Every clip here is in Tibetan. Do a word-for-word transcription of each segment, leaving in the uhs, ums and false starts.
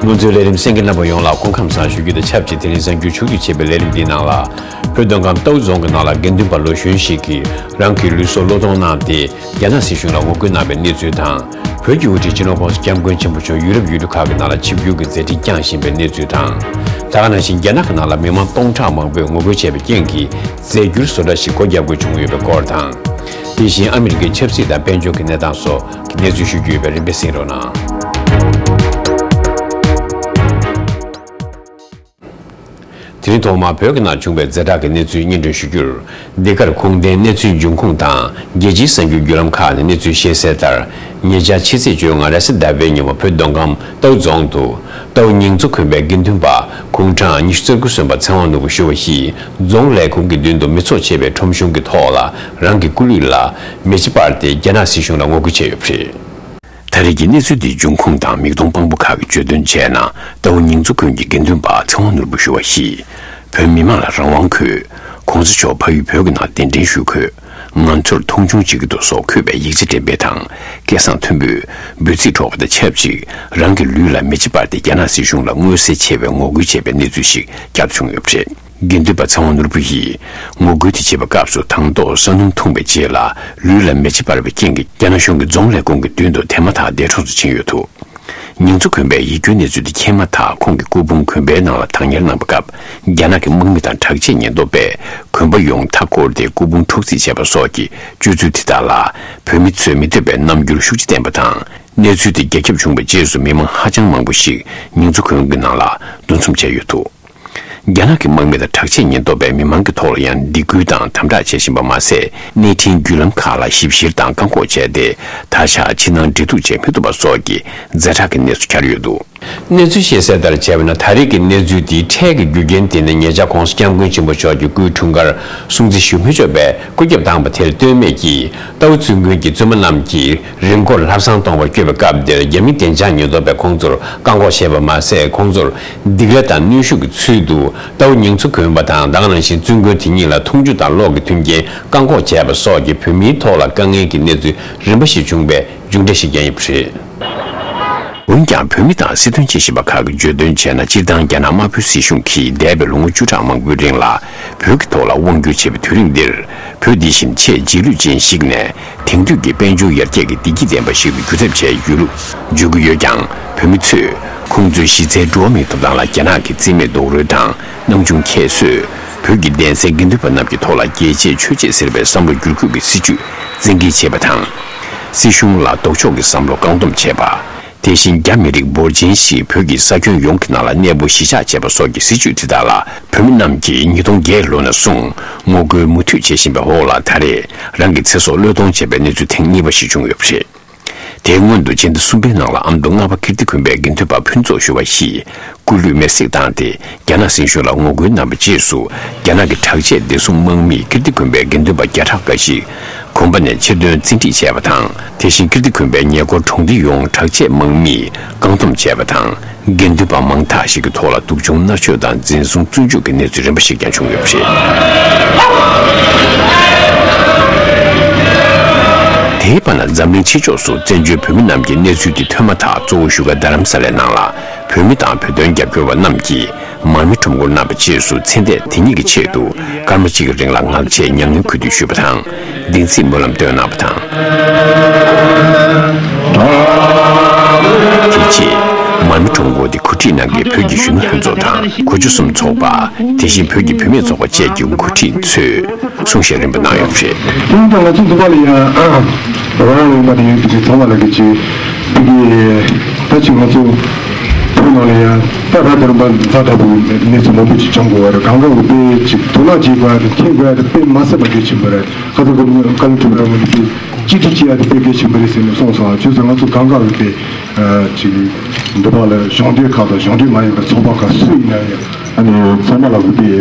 དམངས་གཙོའི་ལས་རིམ་གསན་མཁན་རྣམ་པ་ཡོངས་ལ་སྐུ་ཁམས་བཟང་ཞུ་རྒྱུ་དང་ཆབས་ཅིག་དེ་རིང་གཟའ་འགྱུར་ཕྱོགས་བསྡུས་བྱས་པའི་ལས་རིམ་འདིའི་ནང་ལ། བོད་མདོ་ཁམས་རྟའུ་རྫོང་གི་ནང་ལ་དགེ་འདུན་པ་ལོ་གཞོན་ཞིག་གིས་རང་གི་ལུས་སྲོག་བློས་གཏོང་གནང་སྟེ། རྒྱ་ནག་སྲིད་གཞུང་ལ་ངོ་རྒོལ་གནང་བའི་གནས་ཚུལ་དང་། བོད་ཀྱི་དབུ་ཁྲིད་སྤྱི་ནོར་༸གོང་ས་༸སྐྱབས་མགོན་ཆེན་པོ་མཆོག་ཡུ་རོབ་ཡུལ་གྲུ་ཁག་གི་ནང་ལ་ཆིབས་བསྒྱུར་གྱི་མཛད་འཕྲིན་བསྐྱངས་བཞིན་པའི་གནས་ཚུལ་དང་། ད་ག་ནང་བཞིན་རྒྱ་ནག་གི་ནང་ལ་མི་མང་སྟོང་ཕྲག་མང་པོས་ངོ་རྒོལ་བྱས་པའི་རྐྱེན་གྱིས། རྫས་འགྱུར་བཟོ་གྲྭ་ཞིག་སྒོ་བརྒྱབ་དགོས་བྱུང་ཡོད་པའི་སྐོར་དང་། དེ་བཞིན་ཨ་མི་རི་ཀའི་ཆབ་སྲིད་དང་དཔལ་འབྱོར་གྱི་གནས་སྟངས་སོགས་ཀྱི་གནས་ཚུལ་ཞུ་རྒྱུ་ཡོད་པས་རིམ་པས་གསན་རོགས་གནང་། དེ་རིང་ཐོག་མར་བོད་ཀྱི་ནང་བྱུང་བའི་ཛ་དྲག་གི་གནས་ཚུལ་སྙན་སྒྲོན་ཞུ་རྒྱུར། འདི་གར་ཁུངས་ལྡན་གནས་ཚུལ་འབྱུང་ཁུངས་དང་རྒྱལ་སྤྱིའི་གསར་འགྱུར་བརྒྱུད་ལམ་ཁག་ནས་གནས་ཚུལ་ཤེས་གསལ་ལྟར། ཉེ་ཆར་ཕྱི་ཚེས་བཅོ་ལྔ་རེས་གཟའ་ཟླ་བའི་ཉིན་མོ་བོད་མདོ་ཁམས་རྟའུ་རྫོང་དུ། རྟའུ་ཉིང་མཚོ་དགོན་པའི་དགེ་འདུན་པ་དགུང་གྲངས་ཉི་ཤུ་རྩ་དགུ་སོན་པ་ཚེ་དབང་ནོར་བུ་ཞུ་བ་ཞིག་རྫོང་ལས་ཁུངས་ཀྱི་མདུན་དུ་མི་ཚོགས་ཆེ་བའི་ཁྲོམ་གཞུང་གི་ཐོག་ལ་རང་གི་སྐུ་ལུས་ལ་མེ་ལྕེ་སྤར་ཏེ་རྒྱ་ནག་སྲིད་གཞུང་ལ་ངོ་རྒོལ་བྱས་ཡོད་པ་རེད། ད་རེས་ཀྱི་གནས་ཚུལ་འདིའི་འབྱུང་ཁུངས་དང་མིག་མཐོང་དཔང་པོ་ཁག་གིས་བརྗོད་དོན་བྱས་ན། རྟའུ་ཉིང་མཚོ་དགོན་གྱི་དགེ་འདུན་པ་ཚེ་དབང་ནོར་བུ་ཞུ་བ་ཞིག་བོད་མི་མང་ལ་རང་དབང་དགོས། ༸གོང་ས་མཆོག་ཕ་ཡུལ་བོད་ཀྱི་ནང་གདན་འདྲེན་ཞུ་དགོས། ང་ཚོར་མཐོང་ཆུང་བྱེད་ཀྱི་འདུག་སོགས་འཁོད་པའི་ཡིག་ཆ་འགྲེམས་སྤེལ་དང་། སྐད་གསང་མཐོན་པོས་འབོད་ཚིག་སྒྲོག་པ་དང་ཆབས་ཅིག་རང་གི་ལུས་ལ་མེ་ལྕེ་སྤར་ཏེ་རྒྱ་ནག་སྲིད་གཞུང་ལ་མངོན་གསལ་ཆེ་བའི་ངོ་རྒོལ་བྱས་པའི་གནས་ཚུལ་ཞིག་བསྐྱར་བྱུང་ཡོད་པ་རེད། དགེ་འདུན་པ་ཚེ་དབང་ནོར་བུ་ཡིས་ངོ་རྒོལ་དེ་བྱེད་པའི་སྐབས་སུ་དང་ཐོག་ས་སྣུམ་འཐུང་བའི་རྗེས་ལ་ལུས་ལ་མེ་ལྕེ་སྤར་བའི་རྐྱེན་གྱིས་རྒྱ་ནག་གཞུང་གི་རྫོང་ལས་ཁུངས་ཀྱི་མདུན་དུ་དེ་མ་ཐག་འདས་གྲོངས་སུ་ཕྱིན་ཡོད་འདུག་ཉིང་མཚོ་དགོན་པས་ཡིད་སྐྱོའི་གནས་ཚུལ་དེ་མཁྱེན་མ་ཐག་ཁོང་གི་སྐུ་ཕུང་དགོན་པའི་ནང་ལ་བདག་གཉེར་གནང་པའི་སྐབས། རྒྱ་ནག་གི་དམག་མི་དང་དྲག་ཆས་ཉེན་རྟོག་པས་དགོན་པ་ཡོངས་མཐའ་བསྐོར་ཏེ་སྐུ་ཕུང་འཕྲོག་རྩིས་བྱས་པ་སོགས་ཀྱི་སྤྱོད་ཚུལ་དེ་དག་ལ། བོད་མི་ཚོས་མི་འདོད་པའི་རྣམ་འགྱུར་ཤུགས་ཆེ་བསྟན་པ་དང་། གནས་ཚུལ་དེ་རྒྱ་ཁྱབ་བྱུང་བའི་རྗེས་སུ་མི་མང་ཧ་ཅང་མང་པོ་ཞིག་ཉིང་མཚོ་དགོན་གྱི་ནང་ལ་འདུ་འཛོམས་བྱས་ཡོད་འདུག་རྒྱ་ནག་གི་དམག་མི་དང་དྲག་ཆས་ཉེན་རྟོག་པས་མི་མང་གི་ཐོག་ལ་ཡང་སྡིགས་སྐུལ་དང་དམ་དྲག་བྱེད་བཞིན་པ་མ་ཟད། གནས་འཕྲིན་བརྒྱུད་ལམ་ཁག་ལ་ཞིབ་བཤེར་དང་བཀག་འགོག་བྱས་ཏེ། ད་ཆ་ཕྱི་ནང་འབྲེལ་གཏུག་བྱེད་མི་ཐུབ་པ་སོགས་ཀྱི་ཛ་དྲག་གི་གནས་སུ་གྱར་ཡོད་འདུག་གནས་ཚུལ་ཤེས་གསལ་ལྟར་བྱས་པ་ན། ད་རེས་ཀྱི་གནས་ཚུལ་དེའི་འཕྲལ་གྱི་རྒྱུ་རྐྱེན་དེ་ནི་ཉེ་ཆར་༸གོང་ས་༸སྐྱབས་མགོན་ཆེན་པོ་མཆོག་གི་སྐུའི་འཁྲུངས་སྐར་སྲུང་བརྩི་ཞུ་མི་ཆོག་པའི་བཀོད་ཁྱབ་བཏང་བ་དེར་ལྟོས་མེད་ཀྱིས། རྟའུ་བཙུན་དགོན་གྱི་བཙུན་མ་རྣམས་ཀྱིས་རི་མགོར་ལྷ་བསང་གཏོང་བར་བསྐྱོད་པའི་སྐབས་དེར། རྒྱ་མིའི་བདེ་འཇགས་ཉེན་རྟོག་པས་ཁོང་ཚོར་བཀག་འགོག་བྱས་པ་མ་ཟད། ཁོང་ཚོར་སྡིགས་ར་དང་གནོན་ཤུགས་ཀྱི་ཚུལ་དུ་རྟའུ་ཉིང་མཚོ་དགོན་པ་དང་། ད་ག་ནང་བཞིན་བཙུན་དགོན་དེ་ཉིད་ལ་འཐུང་ཆུ་དང་གློག་གི་མཐུན་རྐྱེན་བཀག་འགོག་བྱས་པ་སོགས་ཀྱིས་བོད་མིའི་ཐོག་ལ་དཀའ་ངལ་གྱི་གནས་ཚུལ་རིམ་པ་ཞིག་བྱུང་བའི་མཇུག་འབྲས་ཤིག་ཀྱང་ཡིན་པ་རེད། འོན་ཀྱང་། བོད་མི་དང་སྲིད་དོན་དཔྱད་ཞིབ་པ་ཁག་གིས་བརྗོད་དོན་བྱས་ན། སྤྱིར་བཏང་རྒྱ་ནག་དམར་པོའི་སྲིད་གཞུང་གིས་འདས་པའི་ལོ་ངོ་བཅུ་ཕྲག་མང་པོའི་རིང་ལ་བོད་ཀྱི་ཐོག་ལ་དབང་བསྒྱུར་བྱས་པའི་དུས་རིང་འདིར། བོད་འདི་བཞིན་ཆེས་རྗེས་ལུས་ཅན་ཞིག་ནས་དེང་དུས་ཀྱི་དཔལ་འབྱོར་ཡར་རྒྱས་ཀྱི་བདེ་སྐྱིད་ལྡན་པ་ཞིག་ཏུ་འགྱུར་ཐབས་བྱས་ཡོད་ལུགས་བརྗོད་ཀྱི་ཡོད་ཀྱང་། བོད་མི་ཚོས་ཁོང་ཚོའི་གཞི་རྩའི་འགྲོ་བ་མིའི་ཐོབ་ཐང་ལ་རྒྱ་ནག་གི་རྩིས་མེད་རྡོག་རོལ་དང་། སྣང་ཆུང་ཁྱད་གསོད། བོད་ཀྱི་གདན་སའི་དགེ་འདུན་པ་རྣམས་ཀྱི་ཐོག་ལ་རྒྱལ་གཅེས་ཆོས་གཅེས་ཟེར་བའི་བསམ་བློ་བསྒྱུར་བཅོས་ཀྱི་སྲིད་བྱུས་བཙན་འགེལ་བྱས་པ་དང་། སྲིད་གཞུང་ལ་ལྡོག་ཕྱོགས་ཀྱི་བསམ་བློ་བཀག་སྡོམ་བྱས་པ། དེ་བཞིན་རྒྱ་མི་རིགས་འབོར་ཆེན་ཞིག་བོད་ཀྱི་ས་ཁྱོན་ཡོངས་ཀྱི་ནང་ལ་གནས་སྤོ་གཞིས་ཆགས་བྱས་པ་སོགས་ཀྱི་སྲིད་བྱུས་དེ་དག་ལ། བོད་མི་རྣམས་ཀྱིས་ཉིས་སྟོང་བརྒྱད་ལོ་ནས་བཟུང་ངོ་རྒོལ་མུ་མཐུད་བྱེད་བཞིན་པའི་འོག་ལ། ད་རེས་རང་གི་ཚེ་སྲོག་བློས་གཏོང་བྱས་པའི་གནས་ཚུལ་ཐེངས་གཉིས་པ་ཞིག་བྱུང་ཡོད་པ་རེད། དེའི་སྔོན་དུ་སྤྱི་ཟླ་གསུམ་པའི་ནང་ལ་ཨ་མདོ་རྔ་པ་ཀིརྟི་དགོན་པའི་དགེ་འདུན་པ་ཕུན་ཚོགས་ཞུ་བ་ཞིག་སྐུ་ལུས་མེར་སྲེག་བཏང་སྟེ། རྒྱ་ནག་སྲིད་གཞུང་ལ་ངོ་རྒོལ་གནང་བའི་རྗེས་སུ། རྒྱ་ནག་གི་དྲག་ཆས་བདེ་སྲུང་དམག་མིས་ཀིརྟི་དགོན་པའི་དགེ་འདུན་པ་བརྒྱ་ཕྲག་འགའ་ཞིག་དགོན་པ་ནས་ཕྱིར་ཐོན་བཙན་ཁྲིད་བྱས་པ་དང་། དེ་བཞིན་ཀིརྟི་དགོན་པའི་ཉེ་འཁོར་གྲོང་སྡེ་ཡོངས་དྲག་ཆས་དམག་མིས་བཀག་སྡོམ་བྱས་པ་དང་། དགེ་འདུན་པ་མང་དག་ཞིག་གི་ཐོག་ལ་སྡུག་སྦྱོང་མནར་གཅོད་དང་འཛིན་བཟུང་བཙོན་འཇུག་གི་གནས་ཚུལ་རིམ་པ་ཞིག་ཀྱང་བྱུང་ཡོད་པ་རེད། དེའི་བར་ན། འཛམ་གླིང་ཕྱི་ཕྱོགས་སུ་བཙན་བྱོལ་བོད་མི་རྣམས་ཀྱི་གནས་ཚུལ་དེ་ཐོས་མ་ཐག་གཙོ་བོ་བཞུགས་སྒར་རྡ་རམ་ས་ལའི་ནང་ལ་བོད་མི་དང་བོད་དོན་རྒྱབ་སྐྱོར་བ་རྣམས་ཀྱིས་མར་མེ་ཁྲོམ་སྐོར་གནང་བའི་རྗེས་སུ། ཚེ་འདས་དེ་ཉིད་ཀྱི་ཆེད་དུ་སྐར་མ་གཅིག་གི་རིང་ལ་ངག་བཅད་མྱ་ངན་གུས་འདུད་ཞུས་པ་དང་། བདེན་ཚིག་སྨོན་ལམ་བཏོན་གནང་བ་དང་། དེ་རྗེས་མར་མེ་ཁྲོམ་སྐོར་དེ་གོ་སྒྲིག་གནང་མཁན་བོད་ཀྱི་གཞོན་ནུ་ལྷན་ཚོགས་དང་གོ་ཆ་གསུམ་ཚོགས་པ། དེ་བཞིན་བོད་ཀྱི་བུད་མེད་ཚོགས་པ་བཅས་ཀྱི་འགོ་ཁྲིད་ཚོས་གསུང་བཤད་རིམ་པ་གནང་ཡོད་པ་རེད། དེ་ཡིན་ཙང་ང་ཚོ་འདི་པ་ལ་ཡང་རང་རང་ལ་ཡིན་པ་དེ་ཡིན་དུས་ཚང་མ་ལ་གི་ཅིག་དེ་གི་ད་ཅིག་ང་ཚོ་བོད་ནང་ལ་ཡང་ད་ར་དེ་རིམ་པ་ཛ་དྲག་པོའི་གནས་ཚུལ་མང་པོ་ཅིག་བྱུང་དགོས་པ་རེད། གང་ག་འོས་པའི་ཅིག་དོ་སྣང་བྱེད་དགོས་ཡ་དེ་མཁྱེན་དགོས་ཡ་དེ་དཔེ་མ་སྲིད་པ་གལ་ཆེན་པོ་རེད། ཁ་ཚ་ག་ལུ་ཐུབ་ར་ངོ་དེ་གཅིག་སྒྲིལ་བྱེད་ཡ་དེ་དཔེ་གལ་ཆེན་པོ་རེད་ཟེར་ནས་གསུངས་སོང་། བྱས་ཙང་ང་ཚོ་གང་ག་འོས་པའི་ཅིག་འདི་པ་ལ་གཞུང་འབྲེལ་ཁག་དང་གཞུང་འབྲེལ་མ་ཡིན་པའི་ཚོགས་པ་ཁག་སུ་ཡིན་ན་ཡང་ཨ་ནི་ཚང་མ་ལ་འོས་པའི་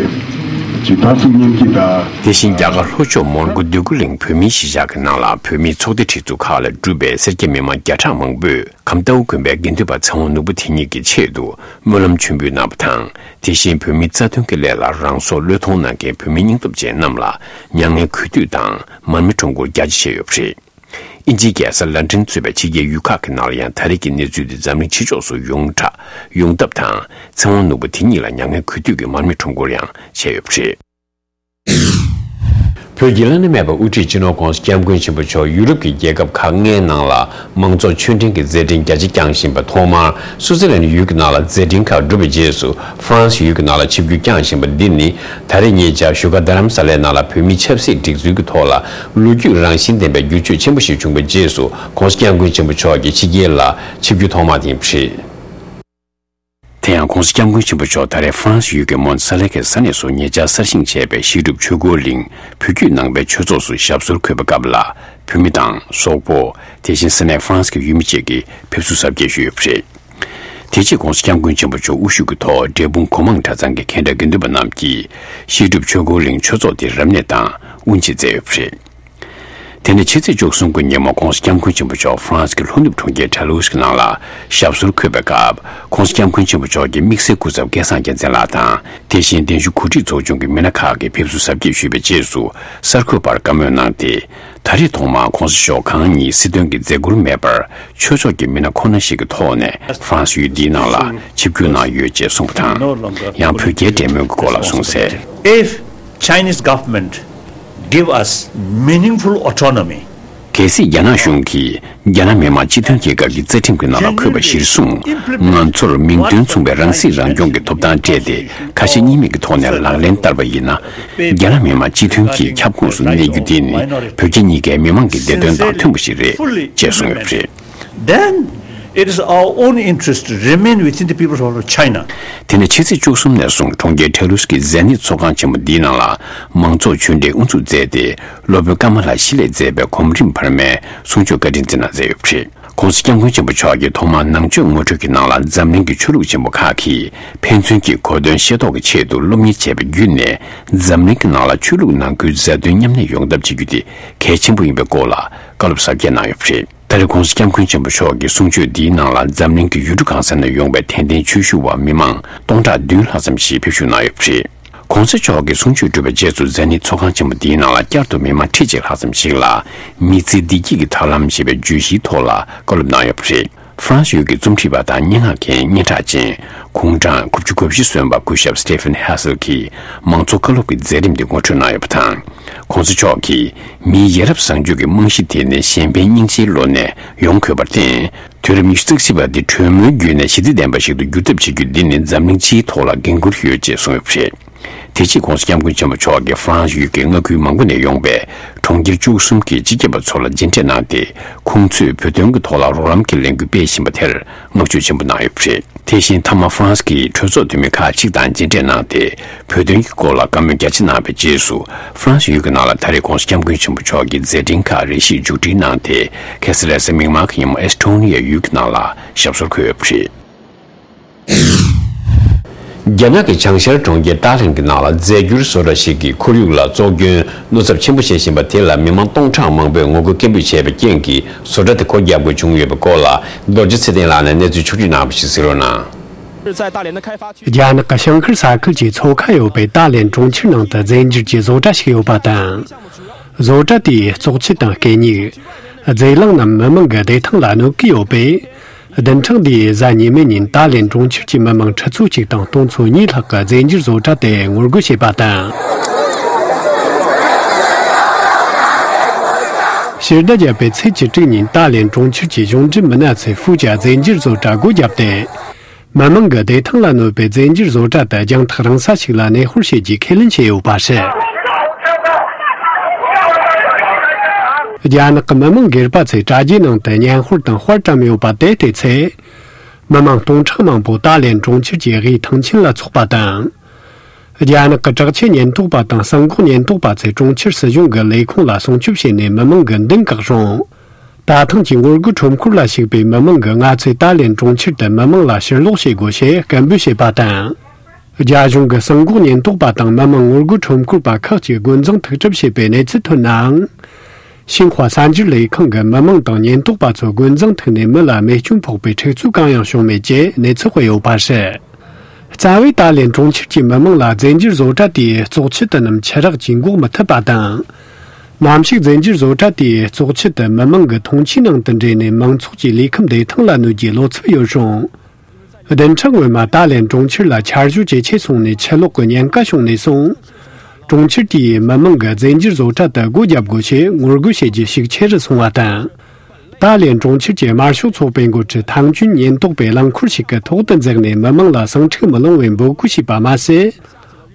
ཅིག་བདག་སྐྱོང་མཉམ་སྐྱེད་དང་། དེ་བཞིན་རྒྱ་གར་ལྷོ་ཕྱོགས་མོན་གྷོ་འདོད་རྒུ་གླིང་བོད་མིའི་གཞིས་ཆགས་ཀྱི་ནང་ལ་བོད་མིའི་ཚོགས་སྡེ་ཁྲི་ཚོ་ཁག་ལས་གྲུབ་པའི་སེར་སྐྱ་མི་མང་བརྒྱ་ཕྲག་མང་པོས་ཁམས་རྟའུ་དགོན་པའི་དགེ་འདུན་པ་ཚེ་དབང་ནོར་བུ་དེ་ཉིད་ཀྱི་ཆེད་དུ་སྨོན་ལམ་མཆོད་འབུལ་གནང་བ་དང་། དེ་བཞིན་བོད་མིའི་རྩ་དོན་གྱི་སླད་ལ་རང་སྲོག་བློས་གཏོང་གནང་མཁན་བོད་མི་སྙིང་སྟོབས་ཅན་རྣམས་ལ་མྱ་ངན་གུས་འདུད་དང་མར་མེ་ཁྲོམ་སྐོར་རྒྱ་ཆེ་བྱས་ཡོད་པ་རེད། དབྱིན་ཇིའི་རྒྱལ་ས་ལན་ཀྲན་གཙོས་པའི་ཕྱི་རྒྱལ་ཡུལ་ཁག་གི་ནང་ལ་ཡང་ད་རེས་ཀྱི་གནས་ཚུལ་འདི་འཛམ་གླིང་ཕྱི་ཕྱོགས་སུ་ཡོངས་གྲགས་ཡོང་ཐབས་དང་། ཚེ་དབང་ནོར་བུ་དེ་ཉིད་ལ་མྱ་ངན་གུས་འདུད་ཀྱི་མར་མེ་ཁྲོམ་སྐོར་ཡང་བྱས་ཡོད་པ་རེད། བོད་ཀྱི་བླ་ན་མེད་པའི་དབུ་ཁྲིད་སྤྱི་ནོར་༸གོང་ས་༸སྐྱབས་མགོན་ཆེན་པོ་མཆོག་ཡུ་རོབ་ཀྱི་རྒྱལ་ཁབ་ཁག་ལྔའི་ནང་ལ་མང་ཚོགས་ཆོས་འབྲེལ་གྱི་མཛད་འཕྲིན་རྒྱ་ཆེ་བསྐྱངས་བཞིན་པ། ཐོག་མར་སུའུ་ཙི་ལན་ཡུལ་གྱི་ནང་ལ་མཛད་འཕྲིན་ཁག་བསྒྲུབས་པའི་རྗེས་སུ། ཧྥ་རན་སི་ཡུལ་གྱི་ནང་ལ་ཆིབས་བསྒྱུར་བསྐྱངས་བཞིན་པ་འདི་ནི། ད་རེས་ཉེ་ཆར་བཞུགས་སྒར་རྡ་རམ་ས་ལའི་ནང་ལ་བོད་མིའི་ཆབ་སྲིད་སྒྲིག་འཛུགས་ཀྱི་ཐོག་ལ་ལོ་རྒྱུས་རང་བཞིན་ལྡན་པའི་བསྒྱུར་བཅོས་ཆེན་པོ་ཞིག་བྱུང་བའི་རྗེས་སུ། ༸གོང་ས་༸སྐྱབས་མགོན་ཆེན་པོ་མཆོག་གིས་ཕྱི་རྒྱལ་ལ་ཆིབས་བསྒྱུར་ཐོག་མ་དེ་ཡིན་པ་རེད། དེ་ཡང་༸གོང་ས་༸སྐྱབས་མགོན་ཆེན་པོ་མཆོག་ད་རེས་ཧྥ་རན་སི་ཡུལ་གྱི་མོན་ས་ལེ་ཁའི་ས་གནས་སུ་ཉེ་ཆར་གསར་བཞེངས་བྱས་པའི་བཤད་སྒྲུབ་ཆོས་འཁོར་གླིང་བོད་བརྒྱུད་ནང་པའི་ཆོས་ཚོགས་སུ་ཞབས་སོར་འཁོད་པའི་སྐབས་ལ། བོད་མི་དང་། སོག་པོ། དེ་བཞིན་ས་གནས་ཧྥ་རན་སི་གི་ཡུལ་མི་བཅས་ཀྱིས་ཕེབས་བསུ་གཟབ་རྒྱས་ཞུས་ཡོད་པ་རེད། དེ་རྗེས་༸གོང་ས་༸སྐྱབས་མགོན་ཆེན་པོ་མཆོག་དབུ་བཞུགས་ཀྱི་ཐོག་འབྲས་སྤུངས་གོ་མང་གྲྭ་ཚང་གི་མཁན་གྲྭ་དགེ་འདུན་པ་རྣམས་ཀྱིས་བཤད་སྒྲུབ་ཆོས་འཁོར་གླིང་ཆོས་ཚོགས་དེ་རབ་གནས་དང་དབུ་འབྱེད་མཛད་ཡོད་པ་རེད། དེ་ནས་ཕྱི་ཚེས་བཅུ་གསུམ་གྱི་ཉིན་མོ་༸གོང་ས་༸སྐྱབས་མགོན་ཆེན་པོ་མཆོག་ཧྥ་རན་སི་གི་ལྷོ་ནུབ་གྲོང་ཁྱེར་ཁྲ་ལུ་སི་ཀི་ནང་ལ་ཞབས་སོར་འཁོད་པའི་སྐབས། ༸གོང་ས་༸སྐྱབས་མགོན་ཆེན་པོ་མཆོག་གིས་དམིགས་བསལ་སྐུ་ཚབ་སྐལ་བཟང་རྒྱལ་མཚན་ལགས་དང་། དེ་བཞིན་གདན་ཞུ་གོ་སྒྲིག་ཚོགས་ཆུང་གི་མི་སྣ་ཁག་གིས་ཕེབས་བསུ་གཟབ་རྒྱས་ཞུས་པའི་རྗེས་སུ། གསར་འགོད་པར་བཀའ་མོལ་གནང་སྟེ། ད་རེས་ཐོག་མར་༸གོང་ས་མཆོག་གང་ཉིད་སྲིད་དོན་གྱི་མཛད་ཁུར་མེད་པར། ཆོས་ཕྱོགས་ཀྱི་མི་སྣ་ཁོ་ན་ཞིག་གི་ཐོག་ནས་ཧྥ་རན་སི་ཡུལ་འདིའི་ནང་ལ་ཆིབས་བསྒྱུར་གནང་ཡོད་ཅེས་གསུངས་པ་དང་། ཡང་བོད་རྒྱའི་འབྲེལ་མོལ་གྱི་སྐོར་ལ་གསུངས་གསལ། If Chinese government give us meaningful autonomy, གལ་སྲིད་རྒྱ་ནག་གཞུང་གིས་རྒྱ་ནག་མི་དམངས་སྤྱི་མཐུན་རྒྱལ་ཁབ་ཀྱི་རྩ་ཁྲིམས་ཀྱི་ནང་ལ་འཁོད་པ་གཞིར་བཟུང་། ང་ཚོར་མིང་དོན་མཚུངས་པའི་རང་སྲིད་རང་སྐྱོང་གི་ཐོབ་ཐང་སྤྲད་དེ། ཁ་ཞེ་གཉིས་མེད་ཀྱི་ཐོག་ནས་ལག་ལེན་བསྟར་བ་ཡིན་ན། རྒྱ་ནག་མི་དམངས་སྤྱི་མཐུན་གྱི་ཁྱབ་ཁོངས་སུ་གནས་རྒྱུ་དེ་ནི་བོད་རྒྱ་གཉིས་ཀའི་མི་དམངས་ཀྱི་བདེ་དོན་དང་མཐུན་པ་ཞིག་རེད་ཅེས་གསུངས་ཡོད་པ་རེད། Then it is our own interest to remain within the People's Republic of China. དེ་ནས་ཕྱི་ཚེས་བཅུ་གསུམ་ནས་བཟུང་གྲོང་ཁྱེར་ཁྲ་ལུ་སི་ཀིའི་མཛད་གནས་ཚོགས་ཁང་ཆེན་མོ་འདིའི་ནང་ལ་མང་ཚོགས་ཆོས་འབྲེལ་དབུ་འཛུགས་མཛད་དེ། སློབ་དཔོན་ཀ་མ་ལ་ཤི་ལས་མཛད་པའི་གོམ་རིམ་བར་མའི་གསུང་ཆོས་བཀའ་དྲིན་བསྩལ་གནང་མཛད་ཡོད་པ་རེད། ༸གོང་ས་༸སྐྱབས་མགོན་ཆེན་པོ་མཆོག་གིས་ཐོག་མར་ནང་ཆོས་ངོ་སྤྲོད་ཀྱི་ནང་ལ། འཛམ་གླིང་གི་ཆོས་ལུགས་ཆེན་པོ་ཁག་གིས་ཕན་ཚུན་གྱི་གོ་དོན་ཤེས་རྟོགས་ཀྱི་ཆེད་དུ་སློབ་གཉེར་བྱས་པ་བརྒྱུད་ནས། འཛམ་གླིང་གི་ནང་ལ་ཆོས་ལུགས་ནང་ཁུལ་མཛའ་མཐུན་མཉམ་གནས་ཡོང་ཐབས་བྱེད་རྒྱུ་དེ་གལ་ཆེན་པོ་ཡིན་པའི་སྐོར་ལ་བཀའ་སློབ་ཟབ་རྒྱས་གནང་ཡོད་པ་རེད། ད་རེས་༸གོང་ས་༸སྐྱབས་མགོན་ཆེན་པོ་མཆོག་གི་གསུང་ཆོས་འདིའི་ནང་ལ། འཛམ་གླིང་གི་ཡུལ་གྲུ་གང་ས་ནས་ཡོང་པའི་དད་ལྡན་ཆོས་ཞུ་བ་མི་མང་སྟོང་ཕྲག་བདུན་ལྷག་ཙམ་ཞིག་ཕེབས་ཞུགས་གནང་ཡོད་པ་རེད། ༸གོང་ས་མཆོག་གི་གསུང་ཆོས་གྲུབ་པའི་རྗེས་སུ། མཛད་གནས་ཚོགས་ཁང་ཆེན་མོ་འདིའི་ནང་ལ་བསྐྱར་དུ་མི་མང་ཁྲི་གཅིག་ལྷག་ཙམ་ཞིག་ལ་མི་ཚེ་བདེ་སྐྱིད་ཀྱི་ཐབས་ལམ་ཞེས་པའི་བརྗོད་གཞིའི་ཐོག་ལ་བཀའ་སློབ་གནང་ཡོད་པ་རེད། ཧྥ་རན་སི་ཡུལ་གྱི་རྩོམ་སྒྲིག་པ་དང་སྙན་ངག་མཁན་སྙན་གྲགས་ཅན། དགུང་གྲངས་དགུ་བཅུ་གོ་བཞི་སོན་པ་སྐུ་ཞབས་Stephen Hessel གྱིས་མང་ཚོགས་བཀའ་སློབ་ཀྱི་མཛད་རིམ་དེ་ངོ་སྤྲོད་གནང་ཡོད་པ་དང་། ༸གོང་ས་མཆོག་གིས། མིའི་ཡ་རབས་བཟང་སྤྱོད་ཀྱི་རྨང་གཞི་དེ་ནི་གཞན་ཕན་སྙིང་རྗེའི་བློ་ནས་ཡོང་དགོས་པར་བརྟེན། དུས་རབས་ཉི་ཤུ་རྩ་གཅིག་པ་འདི་གྲོས་མོལ་བརྒྱུད་ནས་ཞི་བདེ་ལྡན་པ་ཞིག་ཏུ་འགྱུར་ཐབས་བྱེད་རྒྱུ་འདི་ནི་འཛམ་གླིང་སྤྱིའི་ཐོག་ལ་འགན་འཁུར་ཡོད་ཅེས་གསུངས་ཡོད་པ་རེད། དེ་རྗེས་༸གོང་ས་༸སྐྱབས་མགོན་ཆེན་པོ་མཆོག་གིས་ཧྥ་རན་སི་ཡུལ་གྱི་མངའ་ཁུལ་མང་པོ་ནས་ཡོང་པའི་གྲོང་ཁྱེར་བཅུ་གསུམ་གྱི་སྤྱི་ཁྱབ་པ་ཚོ་ལ་མཇལ་འཕྲད་གནང་སྟེ། ཁོང་ཚོས་བོད་དོན་གྱི་ཐོག་ལ་རོགས་རམ་གྱི་ལས་འགུལ་སྤེལ་བཞིན་པ་དེར་བསྔགས་བརྗོད་ཆེན་པོ་གནང་ཡོད་པ་རེད། དེ་བཞིན་མཐའ་མ་ཧྥ་རན་སི་གི་གྲོས་ཚོགས་འཐུས་མི་ཁག་ཅིག་དང་མཇལ་འཕྲད་གནང་སྟེ། བོད་དོན་གྱི་སྐོར་ལ་བཀའ་མོལ་རྒྱ་ཆེ་གནང་བའི་རྗེས་སུ། ཧྥ་རན་སི་ཡུལ་གྱི་ནང་ལ་ད་རེས་༸གོང་ས་༸སྐྱབས་མགོན་ཆེན་པོ་མཆོག་གི་མཛད་འཕྲིན་ཁག་རེ་ཞིག་མཇུག་སྒྲིལ་གནང་སྟེ། ཁ་སི་ལེ་སི་མིག་དམར་གྱི་ཉིན་མོ་ཨེ་སི་ཐོ་ནི་ཡ་ཡུལ་གྱི་ནང་ལ་ཞབས་སོར་འཁོད་ཡོད་པ་རེད། རྒྱ་ནག་གི་བྱང་ཤར་གྲོང་ཁྱེར་ཏཱ་ལེན་གྱི་ནང་ལ་རྫས་འགྱུར་བཟོ་གྲྭ་ཞིག་གིས་ཁོར་ཡུག་ལ་བཙོག་སྐྱོན་གནོད་ཚབས་ཆེན་པོ་བྱེད་བཞིན་པ་དེ་ལ་མི་མང་སྟོང་ཕྲག་མང་པོས་ངོ་རྒོལ་སྐད་འབོད་བྱས་པའི་རྐྱེན་གྱིས། བཟོ་གྲྭ་དེ་སྒོ་རྒྱག་དགོས་བྱུང་ཡོད་པའི་སྐོར་ལ། རྡོ་རྗེ་ཚེ་བརྟན་ལགས་ནས་གནས་ཚུལ་ཕྱོགས་བསྒྲིགས་གནང་བ་ཞིག་གཟིགས་རོགས་གནང་། རྒྱ་ནག་གི་ཞིང་ཁུལ་ས་ཁུལ་གྱི་མཚོ་ཁ་ཡོད་པའི་ཏཱ་ལེན་གྲོང་ཁྱེར་ནང་དུ་རྫས་འགྱུར་གྱི་བཟོ་གྲྭ་ཞིག་ཡོད་པ་དང་། བཟོ་གྲྭ་དེའི་བཙོག་ཆུ་དང་གད་སྙིགས། རྫས་རླངས་རྣམས་མི་མང་གི་བདེ་ཐང་ལ་གནོད་ཀྱི་ཡོད་པས། བདུན་ཕྲག་འདིའི་གཟའ་ཉི་མའི་ཉིན་ཏཱ་ལེན་གྲོང་ཁྱེར་གྱི་མི་མང་ཁྲི་ཚོ་གཅིག་དང་སྟོང་ཚོ་གཉིས་ལྷག་གིས་རྫས་འགྱུར་བཟོ་གྲྭ་དེར་ངོ་རྒོལ་བྱས་པ་དང་། ཕྱི་ཟླ་བརྒྱད་པའི་ཚེས་བཅུ་དྲུག་ཉིན་ཏཱ་ལེན་གྲོང་ཁྱེར་གྱི་གཞུང་འབྲེལ་མི་སྣ་ཚོས་ཧྥུའུ་ཅཱ་རྫས་འགྱུར་བཟོ་གྲྭ་སྒོ་བརྒྱབ་སྟེ། མི་མང་གི་བདེ་ཐང་ལ་གནོད་པའི་རྫས་འགྱུར་བཟོ་གྲྭ་དེ་རྒྱང་ཐག་རིང་ས་ཞིག་ལ་གནས་སྤོར་བྱེད་རྒྱུའི་ཁས་ལེན་བྱས་ཡོད་པ་རེད། རྒྱ་ནག་གི་མི་མང་སྒེར་པ་ཚོས་དྲ་རྒྱའི་ནང་དུ་བརྙན་དཔར་དང་དཔར་བཀྲམ་ཡོད་པ་དེ་བལྟས་ཚེ། མི་མང་སྟོང་ཕྲག་མང་པོ་ཏཱ་ལེན་གྲོང་ཁྱེར་གྱི་དབུས་ཐང་ཆེན་ལ་འཚོགས་པ་དང་། རྒྱ་ནག་གི་དྲག་ཆས་ཉེན་རྟོག་པ་དང་གསང་འགོག་ཉེན་རྟོག་པ་ཚོས་གྲོང་ཁྱེར་སྲིད་གཞུང་གི་ལས་ཁུངས་ལ་སྲུང་སྐྱོབ་བྱས་ནས་མི་མང་གི་མདུན་བཀག་རུང་། ད་ཐེངས་ཀྱི་ངོ་རྒོལ་ཁྲོམ་སྐོར་ལ་ཞུགས་པའི་མི་མང་གིས་ང་ཚོས་ཏཱ་ལེན་གྲོང་ཁྱེར་དུ་མི་མང་ལ་ཕྱིར་ལོག་བྱེད་དགོས་ཞེས་སྐད་འབོད་བྱས་པ་དང་། རྒྱ་གཞུང་གི་གསང་འགོག་ཉེན་རྟོག་པ་དང་མི་མང་ངོ་རྒོལ་ཁྲོམ་སྐོར་པ་ཁག་ཅིག་རྒོལ་འཛིང་འཐུག་གྲབས་བྱས་པའི་གནས་ཚུལ་ཐོན་ནའང་། ཤིན་ཧྭ་གསར་འགྱུར་ལས་ཁང་གིས་མི་མང་དང་ཉེན་རྟོག་པ་ཚོ་རྒོལ་འཛིང་འཐུག་ནས་མི་ལ་རྨས་སྐྱོན་ཕོག་པའི་འཁྲུག་རྩོད་གང་ཡང་བྱུང་མེད་ཅེས་གནས་ཚུལ་སྤེལ་ཡོད་པ་རེད། རྩ་བའི་ཏཱ་ལེན་གྲོང་ཁྱེར་གྱི་མི་མང་ལ་རྫས་འགྱུར་བཟོ་གྲྭ་དེའི་བཙོག་ཆུ་དེ་རྣམས་ཆུ་རགས་ཀྱིས་འགོག་མི་ཐུབ་པ་དང་། གནམ་གཤིས་རྫས་འགྱུར་བཟོ་གྲྭ་དེའི་བཙོག་ཆུ་དེ་མི་མང་གི་འཐུང་ཆུའི་ནང་དུ་འདྲེས་ནས་མང་ཚོགས་ཀྱི་ལུས་ཁམས་བདེ་ཐང་ལ་གནོད་རྒྱུའི་བློ་འཚབ་ཡོད་རུང་། བདུན་ཕྲག་སྔོན་མ་ཏཱ་ལེན་གྲོང་ཁྱེར་ལ་ཆར་ཞོད་ཇེ་ཆེ་སོང་ནས་ཆུ་ལོག་གི་ཉེན་ཁ་བྱུང་ནས་བཟུང་། གྲོང་ཁྱེར་དེའི་མི་མང་གིས་རྫས་འགྱུར་བཟོ་གྲྭ་དེ་སྒོ་བརྒྱབ་དགོས་ཞེས་ངོ་རྒོལ་བྱེད་རྒྱུ་ཤུགས་ཆེ་རུ་སོང་བ་དང་། ཏཱ་ལེན་གྲོང་ཁྱེར་གྱི་དམར་ཤོག་ཚོགས་པའི་འགོ་ཁྲིད་ཐང་ཅུན་ཉེན་རྟོག་པས་རླངས་འཁོར་ཞིག་གི་ཐོག་ཏུ་འཛེགས་ནས་མི་མང་ལ་ཟིང་འཁྲུག་མི་སློང་བའི་འབོད་སྐུལ་བྱས་པ་མ་ཟད།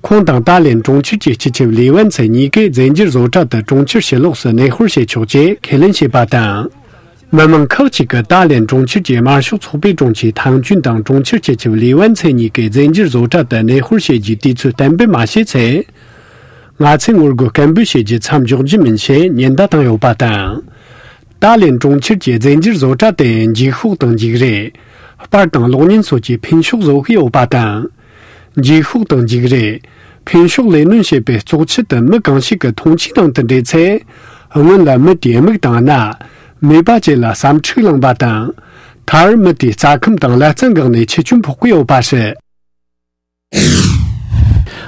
ཁོང་དང་ཏཱ་ལེན་གྲོང་ཁྱེར་གྱི་སྤྱི་ཁྱབ་ལི་ཝན་ཚེ་གཉིས་ཀས་རྫས་འགྱུར་བཟོ་གྲྭ་དེ་གྲོང་ཁྱེར་ཕྱི་ལོགས་སུ་གནས་སྤོར་བྱེད་ཆོག་ཅེས་ཁས་ལེན་བྱས་པ་དང་། མི་མང་ཁག་ཅིག་གིས་ཏཱ་ལེན་གྲོང་ཁྱེར་གྱི་དམར་ཤོག་ཚོགས་པའི་དྲུང་ཆེ་ཐང་ཅུན་དང་གྲོང་ཁྱེར་སྤྱི་ཁྱབ་ལི་ཝན་ཚེ་གཉིས་ཀས་རྫས་འགྱུར་བཟོ་གྲྭ་དེ་གནས་སྤོར་བྱེད་རྒྱུའི་དུས་ཚོད་གཏན་འབེབས་མ་བྱས་ཚེ། ང་ཚོས་ངོ་རྒོལ་སྐད་འབོད་བྱེད་རྒྱུ་མཚམས་འཇོག་རྒྱུ་མིན་ཞེས་ཉེན་བརྡ་བཏང་ཡོད་པ་དང་། ཏཱ་ལེན་གྲོང་ཁྱེར་གྱི་རྫས་འགྱུར་བཟོ་གྲྭ་དེ་འགྱིག་ཤོག་དང་འགྱིག་རས། སྤར་དང་གློག་བརྙན་སོགས་ཀྱི་ཕུན་ཤོག་བཟོ་གི་ཡོད་པ་དང་། འགྱིག་ཤོག་དང་འགྱིག་རས། ཕུན་ཤོག་ལས་སྣོན་བྱས་པའི་བཙོག་ཆུ་དེ་མི་གང་ཞིག་གི་འཐུང་ཆུའི་ནང་དུ་འདྲེས་ཚེ། སྔོན་ལ་མི་དེའི་མིག་དང་སྣ། མུས་པ་བཅས་ལ་བསམ་འཁྲུག་ལངས་པ་དང་། མཐར་མི་དེའི་རྩ་ཁམས་དང་ལྷ་རྩ་འགགས་ནས་འཆི་སྐྱོན་ཕོག་གི་ཡོད་པ་རེད།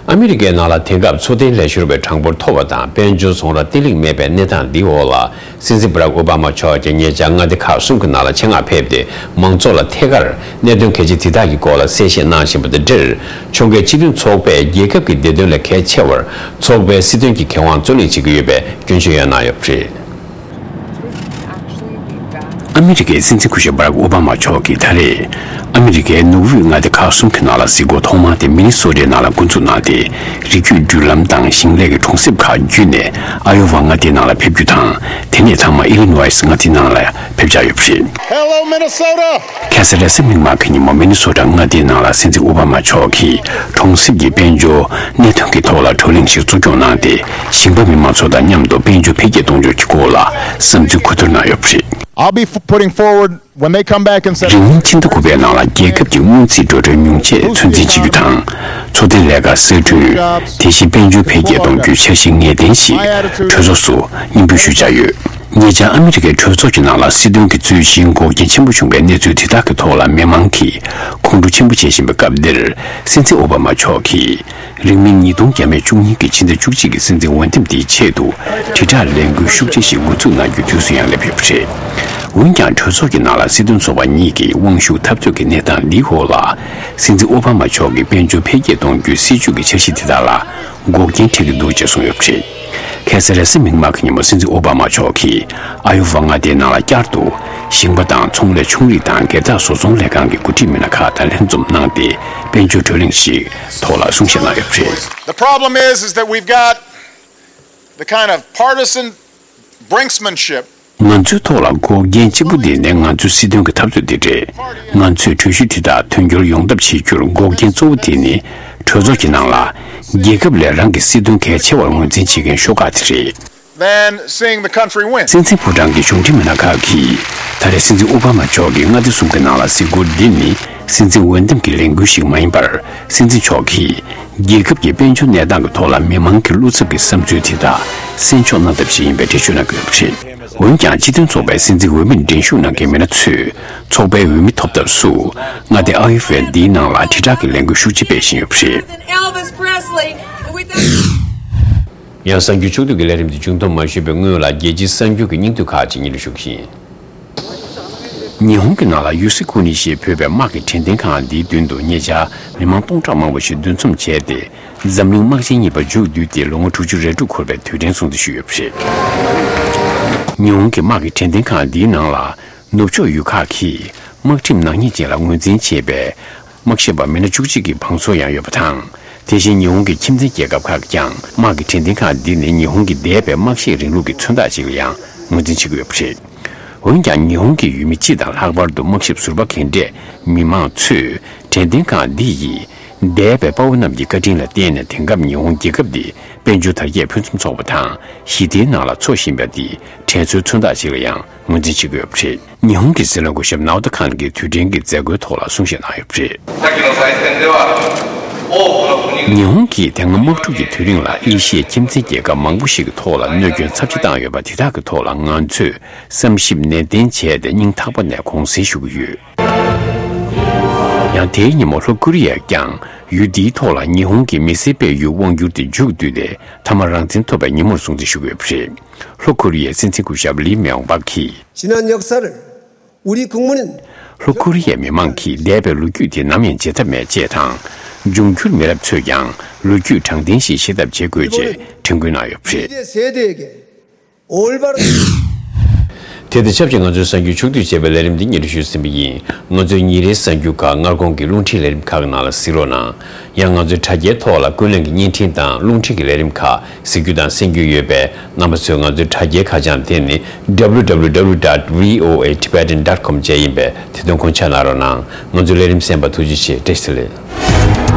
ཨ་མི་རི་ཀའི་ནང་ལ་དེང་སྐབས་འཚོ་རྟེན་ལས་ཤོར་བའི་གྲངས་འབོར་མཐོ་བ་དང་དཔལ་འབྱོར་ཚོང་ར་བརྟན་ལྷིང་མེད་པའི་གནས་སྟངས་འདིའི་འོག་ལ། སྲིད་འཛིན་བྷ་རག་ཨོ་བྷ་མ་མཆོག་ཀྱིས་ཉེ་ཆར་མངའ་སྡེ་ཁག་གསུམ་གྱི་ནང་ལ་ཆེད་མངགས་ཕེབས་ཏེ། མང་ཚོགས་ལ་ཐད་ཀར་གནད་དོན་གལ་ཆེ་དེ་དག་གི་སྐོར་ལ་གསལ་བཤད་གནང་བཞིན་པ་དང་འབྲེལ། ཕྱོགས་འགལ་སྤྱི་མཐུན་ཚོགས་པས་རྒྱལ་ཁབ་ཀྱི་བདེ་དོན་ལས་གལ་ཆེ་བར་ཚོགས་པའི་སྲིད་དོན་གྱི་ཁེ་དབང་རྩོད་ལེན་བྱེད་ཀྱི་ཡོད་པའི་སྐྱོན་བརྗོད་ཡང་གནང་ཡོད་པ་རེད། ཨ་མི་རི་ཀའི་སྲིད་འཛིན་སྐུ་ཞབས་བྷ་རག་ཨོ་བྷ་མ་མཆོག་གིས་ད་རེས་ཨ་མི་རི་ཀའི་ནུབ་དབུས་མངའ་སྡེ་ཁག་གསུམ་གྱི་ནང་ལ་གཟིགས་སྐོར་ཐོག་མ་དེ་མི་ནི་སོ་ཊའི་ནང་ལ་འགོ་འཛུགས་གནང་སྟེ། རི་རྒྱུད་འགྲུལ་ལམ་དང་ཞིང་ལས་ཀྱི་གྲོང་གསེབ་ཁག་བརྒྱུད་ནས་ཨ་ཡོ་ཝ་མངའ་སྡེའི་ནང་ལ་ཕེབས་རྒྱུ་དང་། དེ་ནས་མཐའ་མ་ཨི་ལི་ནོ་ཡིས་མངའ་སྡེའི་ནང་ལ་ཕེབས་འཆར་ཡོད་པ་རེད། Hello, Minnesota! ཁ་སང་རེས་གཟའ་མིག་དམར་གྱི་ཉིན་མོ་མི་ནི་སོ་ཊ་མངའ་སྡེའི་ནང་ལ་སྲིད་འཛིན་ཨོ་བྷ་མ་མཆོག་གིས་གྲོང་གསེབ་ཀྱི་དཔལ་འབྱོར་གནད་དོན་གྱི་ཐོག་ལ་བགྲོ་གླེང་ཞིག་གཙོ་སྐྱོང་གནང་སྟེ། ཞིང་པ་མི་མང་ཚོ་དང་མཉམ་དུ་དཔལ་འབྱོར་འཕེལ་རྒྱས་གཏོང་ཕྱོགས་ཀྱི་སྐོར་ལ་བསམ་ཚུལ་གོ་བསྡུར་གནང་ཡོད་པ་རེད། I'll be f- putting forward when they come back in September. རིང་མིན་ཕྱི་ཟླ་དགུ་པའི་ནང་ལ་རྒྱལ་ཁབ་ཀྱི་སྔོན་རྩིས་འགྲོ་གྲོན་ཉུང་ཆད་ཚོད་འཛིན་བྱེད་རྒྱུ་དང་། འཚོ་རྟེན་ལས་ཀ་གསར་སྐྲུན། དེ་བཞིན་དཔལ་འབྱོར་འཕེལ་རྒྱས་གཏོང་རྒྱུའི་འཆར་གཞི་ངེས་གཏན་ཞིག་གྲོས་ཚོགས་སུ་སྙན་འབུལ་ཞུ་འཆར་ཡོད། ཉེ་ཆར་ཨ་མི་རི་ཀའི་གྲོས་ཚོགས་ཀྱི་ནང་ལ་སྲིད་དོན་གྱི་རྩོད་གཞིའི་འགོག་རྐྱེན་ཆེན་པོ་བྱུང་བའི་གནས་ཚུལ་དེ་དག་གི་ཐོག་ལ་མི་མང་གིས་ཁོང་ཁྲོ་ཆེན་པོ་བྱེད་བཞིན་པའི་སྐབས་འདིར། སྲིད་འཛིན་ཨོ་བྷ་མ་མཆོག་གིས། རིང་མིན་ཉིས་སྟོང་བརྒྱ་མེད་བཅུ་གཉིས་ཀྱི་ཕྱི་ཟླ་བཅུ་གཅིག་གི་སྲིད་འཛིན་འོས་འདེམས་དེའི་ཆེད་དུ་དྲིལ་བསྒྲགས་ལས་འགུལ་ཤུགས་ཆེ་ཞིག་འགོ་འཛུགས་གནང་རྒྱུའི་དུས་སུ་ཡང་སླེབས་ཡོད་པ་རེད། འོན་ཀྱང་གྲོས་ཚོགས་ཀྱི་ནང་ལ་སྲིད་དོན་ཚོགས་པ་གཉིས་ཀྱི་དབང་ཤུགས་འཐབ་རྩོད་ཀྱི་གནས་སྟངས་འདིའི་འོག་ལ། སྲིད་འཛིན་ཨོ་བྷ་མ་མཆོག་གིས་དཔལ་འབྱོར་འཕེལ་རྒྱས་གཏོང་རྒྱུའི་སྲིད་ཇུས་ཀྱི་འཆར་གཞི་དེ་དག་ལ་འགོག་རྐྱེན་འཕྲད་ཀྱི་འདུག་ཅེས་གསུངས་ཡོད་པ་རེད། ཁ་སང་རེས་གཟའ་མིག་དམར་གྱི་ཉིན་མོ་སྲིད་འཛིན་ཨོ་བྷ་མ་མཆོག་གིས་ཨ་ཡོ་ཝ་མངའ་སྡེའི་ནང་ལ་བསྐྱར་དུ་ཞིང་པ་དང་ཚོང་ལས་ཆུང་རིགས་དང་སྒེར་བདག་བཟོ་ཚོང་ལས་ཁང་གི་འགོ་ཁྲིད་མི་སྣ་ཁག་དང་ལྷན་འཛོམས་གནང་སྟེ། དཔལ་འབྱོར་བགྲོ་གླེང་ཞིག་ཐོག་ལ་གསུང་བཤད་གནང་ཡོད་པ་རེད། The problem is, is that we've got the kind of partisan brinksmanship. ང་ཚོའི་ཐོག་ལ་འགོག་རྐྱེན་གཅིག་པུ་དེ་ནི་ང་ཚོའི་སྲིད་དོན་གྱི་འཐབ་རྩོད་དེ་རེད། ང་ཚོས་གྲོས་གཞི་དེ་དག་དོན་འཁྱོལ་ཡོང་ཐབས་བྱེད་རྒྱུར་འགོག་རྐྱེན་གཙོ་བོ་དེ་ནི། གྲོས་ཚོགས་ཀྱི་ནང་ལ། རྒྱལ་ཁབ་ལས་རང་གི་སྲིད་དོན་གལ་ཆེ་བར་ངོས་འཛིན་བྱེད་མཁན་ཤོག་ཁག་དེ་རེད། Than seeing the country win. སྲིད་འཛིན་ཕོ་བྲང་གི་གཞུང་འབྲེལ་མི་སྣ་ཁག་གིས། ད་རེས་སྲིད་འཛིན་ཨོ་བྷ་མ་མཆོག་གིས་མངའ་སྡེ་གསུམ་གྱི་ནང་ལ་གཟིགས་སྐོར་འདི་ནི། སྲིད་འཛིན་འོས་འདེམས་ཀྱི་ལས་འགུལ་ཞིག་མ་ཡིན་པར། སྲིད་འཛིན་མཆོག་གིས། རྒྱལ་ཁབ་ཀྱི་དཔལ་འབྱོར་གནས་སྟངས་ཀྱི་ཐོག་ལ་མི་མང་གི་བློ་འཚབ་ཀྱི་བསམ་ཚུལ་དེ་དག་གསན་འཇོག་གནང་ཐབས་ཤིག་ཡིན་པའི་འགྲེལ་བརྗོད་གནང་གི་ཡོད་པ་རེད། འོན་ཀྱང་སྤྱི་མཐུན་ཚོགས་པའི་སྲིད་འཛིན་འོས་མིར་འགྲན་ཞུགས་གནང་མཁན་མི་སྣ་ཚོས། ཚོགས་པའི་འོས་མི་ཐོབ་ཐབས་སུ། མངའ་སྡེ་ཨ་ཡོ་ཝའི་འདིའི་ནང་ལ་དྲིལ་བསྒྲགས་ཀྱི་ལས་འགུལ་ཤུགས་ཆེ་སྤེལ་བཞིན་ཡོད་པ་རེད། Elvis Presley, and we thank ཡང་གསར་འགྱུར་ཕྱོགས་བསྡུས་ཀྱི་ལས་རིམ་དེ་མཇུག་བསྡོམས་མ་ཞུས་པའི་སྔོན་ལ། རྒྱལ་སྤྱིའི་གསར་འགྱུར་གྱི་སྙིང་བསྡུས་ཁག་ཅིག་སྙན་སྒྲོན་ཞུ་གི་ཡིན། ཉི་ཧོང་གི་ནང་ལ་ཡུ་སི་ཁུ་ནི་ཞེས་འབོད་པའི་དམག་གི་དྲན་རྟེན་ཁང་འདིའི་མདུན་དུ་ཉེ་ཆར་མི་མང་སྟོང་ཕྲག་མང་པོ་ཞིག་འདུ་འཛོམས་བྱས་ཏེ། འཛམ་གླིང་དམག་ཆེན་གཉིས་པ་མཇུག་བསྡུས་ཏེ་ལོ་ངོ་དྲུག་ཅུ་རེ་དྲུག་འཁོར་བའི་དུས་དྲན་སྲུང་བརྩི་ཞུས་ཡོད་པ་རེད། ཉི་ཧོང་གི་དམག་གི་དྲན་རྟེན་ཁང་འདིའི་ནང་ལ། ནུབ་ཕྱོགས་ཡུལ་ཁག་གིས་དམག་ཁྲིམས་ནག་ཉེས་ཅན་ལ་ངོས་འཛིན་བྱེད་པའི་དམག་ཞབས་པ་མི་སྣ་བཅུ་གཅིག་གི་བང་མཛོད་ཡང་ཡོད་པ་དང་། དེ་བཞིན་ཉི་ཧོང་གི་ཁྱིམ་མཚེས་རྒྱལ་ཁབ་ཁག་གིས་ཀྱང་དམག་གི་དྲན་རྟེན་ཁང་འདི་ནི་ཉི་ཧོང་གི་འདས་པའི་དམག་བཤད་རིང་ལུགས་ཀྱི་མཚོན་རྟགས་ཤིག་ལ་ཡང་ངོས་འཛིན་བྱེད་ཀྱི་ཡོད་པ་རེད། འོན་ཀྱང་ཉི་ཧོང་གི་ཡུལ་མི་སྤྱི་དང་ལྷག་པར་དུ་དམག་ཞབས་ཟུར་པ་གན་འདྲས་མི་མང་ཚོས་དྲན་རྟེན་ཁང་འདི་ཡིས་འདས་པའི་དཔའ་བོ་རྣམས་ཀྱི་བཀའ་དྲིན་ལ་བརྟེན་ནས་དེང་སྐབས་ཉི་ཧོང་རྒྱལ་ཁབ་འདི་དཔལ་འབྱོར་དར་རྒྱས་ཕུན་སུམ་ཚོགས་པ་དང་ཞི་བདེའི་ནང་ལ་འཚོ་བཞིན་པ་འདི་དྲན་གསོའི་མཚོན་རྟགས་ཤིག་ལ་ཡང་ངོས་འཛིན་བྱེད་ཀྱི་ཡོད་པ་རེད། ཉི་ཧོང་གི་སྲིད་བློན་སྐུ་ཞབས་ནའོ་ཏོ་ཁཱན་གྱིས་དུས་དྲན་གྱི་མཛད་སྒོའི་ཐོག་ལ་གསུང་བཤད་གནང་ཡོད་པ་རེད། ཉི་ཧོང་གིས་དེ་སྔ་དམག་འཁྲུག་གི་དུས་རིང་ལ་ཨེ་ཤི་ཡའི་ཁྱིམ་མཚེས་རྒྱལ་ཁབ་མང་པོ་ཞིག་གི་ཐོག་ལ་གནོད་སྐྱོན་ཚབས་ཆེ་བཏང་ཡོད་པ་དེ་དག་གི་ཐོག་ལ་ང་ཚོས་བསམ་ཞིབ་ནན་ཏན་བྱས་ཏེ་སྙིང་ཐག་པ་ནས་དགོངས་སེལ་ཞུ་གི་ཡོད། ཡང་དེའི་ཉིན་མོ་ལྷོ་ཀོ་རི་ཡས་ཀྱང་ ཡུལ་འདིའི་ཐོག་ལ་ཉི་ཧོང་གི་མི་སེར་སྤེལ་ཡུལ་དབང་བསྒྱུར་དེ་མཇུག་བསྡུས་ཏེ། མཐའ་མ་རང་བཙན་ཐོབ་པའི་ཉིན་མོར་སྲུང་བརྩི་ཞུ་གི་ཡོད་པ་རེད། ལྷོ་ཁོ་རི་ཡའི་སྲིད་འཛིན་སྐུ་ཞབས་ལི་མེའོ་པག་གིས། 지난 역사를 우리 국민은 ལྷོ་ཁོ་རི་ཡའི་མི་མང་གིས་འདས་པའི་ལོ་རྒྱུས་དེ་ནམ་ཡང་བརྗེད་ཐབས་མེད་ཅེས་དང་། འབྱུང་འགྱུར་མི་རབས་ཚོས་ཀྱང་ལོ་རྒྱུས་དྲང་བདེན་ཞིག་ཤེས་ཐབས་བྱེད་དགོས་ཅེས་དྲན་སྐུལ་གནང་ཡོད་པ་རེད། 미래 세대에게 올바른 དེ་དང་ཆབས་ཅིག་ང་ཚོའི་གསར་འགྱུར་ཕྱོགས་བསྡུས་བྱས་པའི་ལས་རིམ་འདི་སྙན་སྒྲོན་ཞུས་ཟིན་པ་ཡིན། ང་ཚོའི་ཉིན་རེའི་གསར་འགྱུར་ཁག་སྔ་དགོང་གི་རླུང་འཕྲིན་ལས་རིམ་ཁག་གི་ནང་ལ་གཟིགས་རོགས་གནང་། ཡང་ང་ཚོའི་དྲ་རྒྱའི་ཐོག་ལ་ཀུན་གླེང་གི་བརྙན་འཕྲིན་དང་རླུང་འཕྲིན་གྱི་ལས་རིམ་ཁག་གཟིགས་རྒྱུ་དང་གསན་རྒྱུ་ཡོད་པས། རྣམ་པ་ཚོས་ང་ཚོའི་དྲ་རྒྱའི་ཁ་བྱང་དེ་ནི། W W W dot V O A Tibetan dot com བཅས་ཡིན་པས། དེ་དོན་ཁོང་ཆ་གནང་རོགས་གནང་། ང་ཚོའི་ལས་རིམ་གསན་པར་ཐུགས་རྗེ་ཆེ། བཀྲ་ཤིས་བདེ་ལེགས།